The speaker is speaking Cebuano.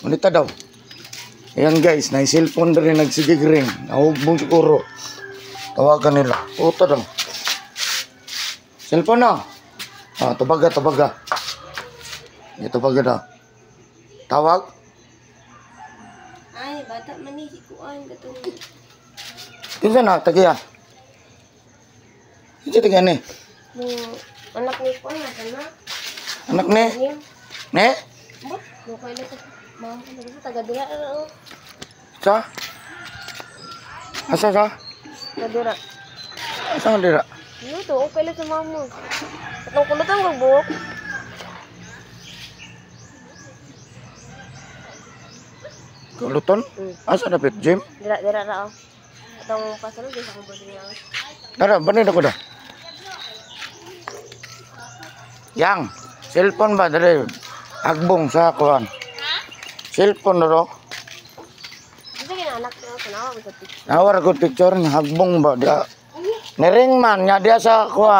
Unita daw. Ayan guys, na cellphone na rin nagsigig ring. Nahugbong siguro. Tawagan nila. Puta daw. Cellphone na. Ah, tubaga, tubaga. Ito tubaga daw. Tawag. Ay, bata man ni si Kuan katong Kinsa na, tagiya. Kinsa tagiya ni? Mo anak ni Kuan na sana. Anak ni? Ni. Ne? Mo mo kay sa mama ko sa taga dira oh. Sa? Asa sa? Taga dira. Asa nga dira? Ano to? Okay lang sa mama. Katong kulutan ko buhok. Kaluton? Asa dapit gym? Dira dira ra oh. Katong pasalod sa akong body niya. Tara, banid ako da. Yang, cellphone ba dali? Agbong sa kuan. Cellphone na ro. Kasi kina anak ko kunawa ko sa picture. Nawar ko picture nga hagbong ba dia. Niring man nga dia sa kuan.